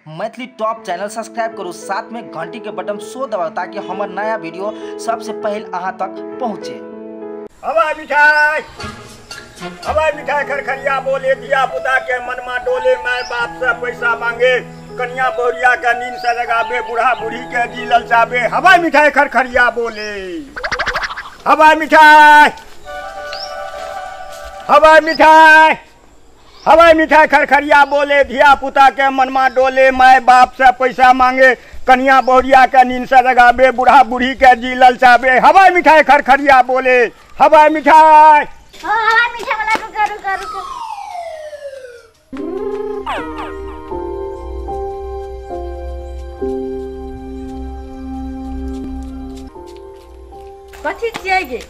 Maithili top channel subscribe करू, साथ में घंटी के बटन सो दबाउ ताकि हमर नया वीडियो सबसे पहले अहाँ तक पहुँचे। हवाई मिठाई, हवाई मिठाई खरखरिया बोले, धिया पुता के मनमा डोले, my बाप से पैसा मांगे, कन्या बहुरिया के नींद से जगावे, बूढ़ा बूढ़ी के जी ललचावे। हवाई मिठाई खरखरिया बोले, हवाई मिठाई, हवाई मिठाई, हवाई मिठाई खरखरिया बोले, धिया पुता के मनमा डोले, my बाप से पैसा मांगे, कन्या बहुरिया के नींद से जगावे, बूढ़ा बूढ़ी के जी ललचावे। हवाई मिठाई खरखरिया बोले, हवाई मिठाई, हवाई मिठाई वाला। रुको रुको रुको, कथी छियै गे?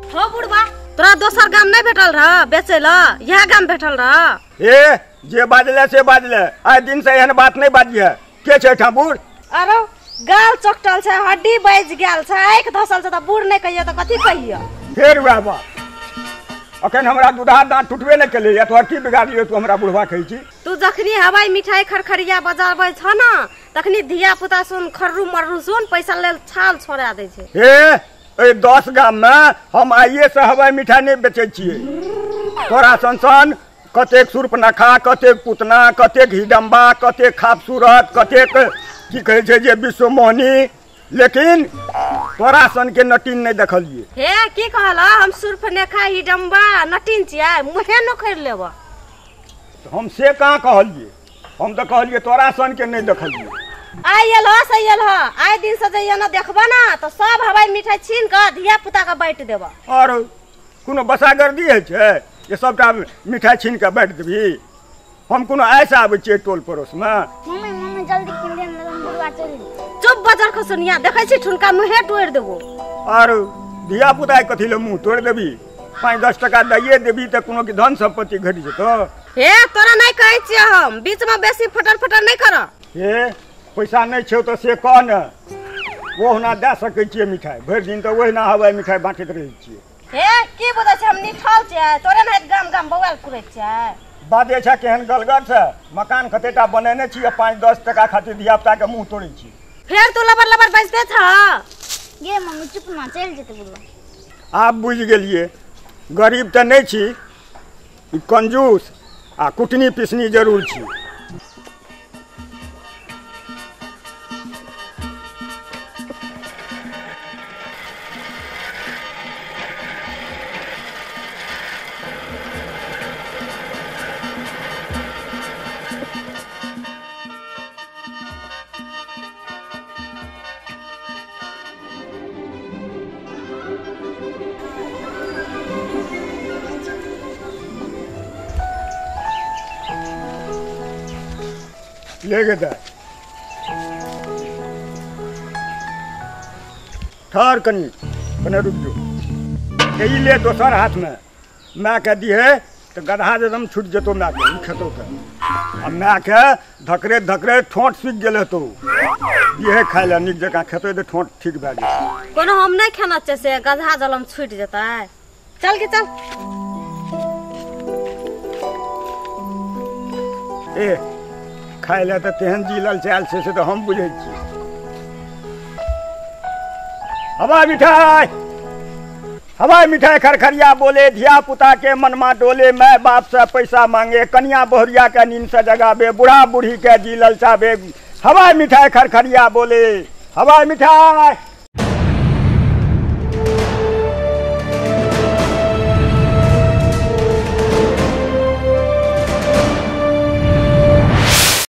हो बुढ़बा, तोरा दोसर गाम नहीं भेटल रह बेचै ल, इएह गाम भेटल रह। ए जे बाजले से बाजले, आइ दिन से एहन बात नहीं बाजिए। के छै ठाम बूढ़? अरे गाल चोकटल छै, हड्डी बाजि गेल छै, आँखि धसल छै, त बूढ़ नहीं कहिए त कथी कहिए? फेर वएह बात, अखन हमरा दूधा दाँत टूटबे नहीं केलैया, तोहर की बिगाड़लियौ तू हमरा बुढ़वा कहै छी? तू जखनी हवाई मिठाई खरखरिया बजाबै छ न, तखनी धिया पुता सुन खर्रू मर्रू सुन पैसा लेल छाल छोड़ा दै छै। ए ए 10 गाम में हम आइए से हवाई मिठाई नहीं बेचै छियै। तोरा सन सन कतेक सूर्पनखा, कतेक पुतना, कतेक हिडम्बा, कतेक खापसूरत, कतेक की कहै छै जे विश्वमोहनी, लेकिन तोरा सन के नटीन नहीं देखलिए। हे की कहल, हम सूर्पनखा हिडम्बा नटीन छियै, मुहे नोखरि लेब। हम से कहाँ कहलिए, हम तो कहलिए तोरा सन के नहीं देखलिए। आइ एल ह से एल ह, आइ दिन से जइया न देखब न तो सब हवाई मिठाई छीन के धिया पुता के बाँटि देब। और कोनो बसागर्दी होइ छै जे सबटा मिठाई छीन के बाँटि देबही? हम कोनो ऐसा आबै छियै टोल पड़ोस में? मम्मी मम्मी जल्दी किन दे, हम बुढ़वा चलि। चुप बजर खसुनिया, देखै छी ठुनका मुहे तोड़ि देबो। और धिया पुता कथी ले मुँह तोड़ि देबही? 5-10 टका दैये देबही तऽ कोनो की धन सम्पत्ति घटि जेतौ? हे तोरा नहीं कहै छियै हम, बीच में बेसी फटर फटर नहीं कर। हे पैसा नहीं छौ तऽ से कह ने, ओहुना दए सकै छियै मिठाई, भरि दिन तऽ ओहिना हवाई मिठाई बाँटैत रहै छियै। हे की बुझै छै हम निठल छियै, तोरे नाहित गाम गाम बौआल फुरै छियै। बाजे छै केहन गलगर छै, मकान कतेटा बनेने छियै, 5-10 टका खातिर धिया पुता के मुँह तोड़ै छियै। फेर तू लबर लबर बजते छ। गे मम्मी चुप ना, चलि जेतै बुढ़वा। आब बुझि गेलियै, गरीब तऽ नहि छी, कंजूस आ कुटनी पिसनी जरूर छी। ले गे दाइ, ठहर कनी, कने रुक जो। ई ले दोसर हाथ में my के दिहे तऽ गदहा एकदम छुटि जेतौ my के, ई खेतौ तऽ। आ my के धकरे धकरे ठोंठ सुखि गेल हेतौ, दिहे खाय लए नीक जकाँ खेतौ तऽ ठोंठ ठीक भए जेतौ। कोनो हम नहीं खेना छियै से गदहा जलम छुटि जेतै। चल के चल। ए खाय लए तऽ तेहन जी ललचायल छै से तऽ हम बुझै छियै। हवाई मिठाई, हवाई मिठाई खरखरिया बोले, धिया पुता के मनमा डोले, my बाप से पैसा मांगे, कन्या बहुरिया के नींद से जगावे, बूढ़ा बूढ़ी के जी ललचावे। हवाई मिठाई खरखरिया बोले, हवाई मिठाई।